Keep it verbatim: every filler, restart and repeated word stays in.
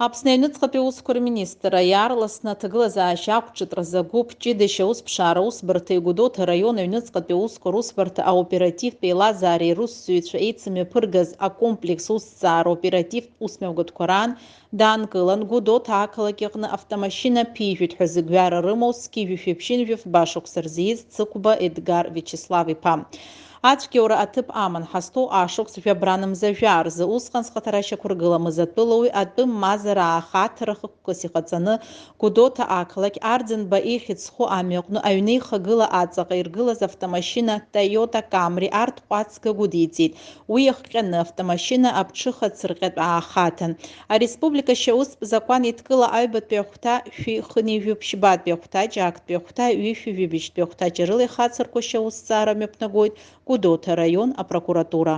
Аԥсны аҩныҵҟатәи аусқәа рминистрра иаарласны аҭагылазаашьа ақәҿыҭразы агәыԥ ҷыдашьа аусԥшаара усбарҭеи Гәдоуҭа араион аҩныҵҟатәи аусқәа русбарҭа аоперативтә еилазаареи русзуҩцәа еицымҩаԥыргаз акомплекс усҭҵаара оперативтә усмҩаԥгатәқәа раан даанкылан, Гәдоуҭа ақалақь аҟны автомашьына ԥижәеит ҳәа зыгәҩара рымоу зқьи-жәшәи ԥшьынҩажәи фба шықәса рзы ииз Цыкәба Едгар Виачеслав-иԥа. Ацәгьоура аҭыԥ аман ҳазҭоу ашықәс жәабран мза жәаа рзы усҟан зхаҭара шьақәыргыламыз атәылауаҩ атәы мазара аахаҭара хықәкыс иҟаҵаны, Гәдоуҭа ақалақь Арӡынба ихьӡ зху амҩаҟны аҩны ихагыла аҵаҟа иргылаз автомашьына Toyota Camry арҭ ҟәацга гәыдиҵеит. Уи иахҟьаны автомашьына аԥҽыха цырҟьатә аахаҭан. Ареспублика шьаустә закәан еидкыла аҩбатәи ахәҭа шәи хынҩажәи ԥшьбатәи ахәҭа, џьарктәи ахәҭа ҩышәи жәибжьтәи ахәҭа ҷарыла ихацыркуа шьаусҭҵаара мҩаԥнагоит Гәдоуҭа раион апрокуратура.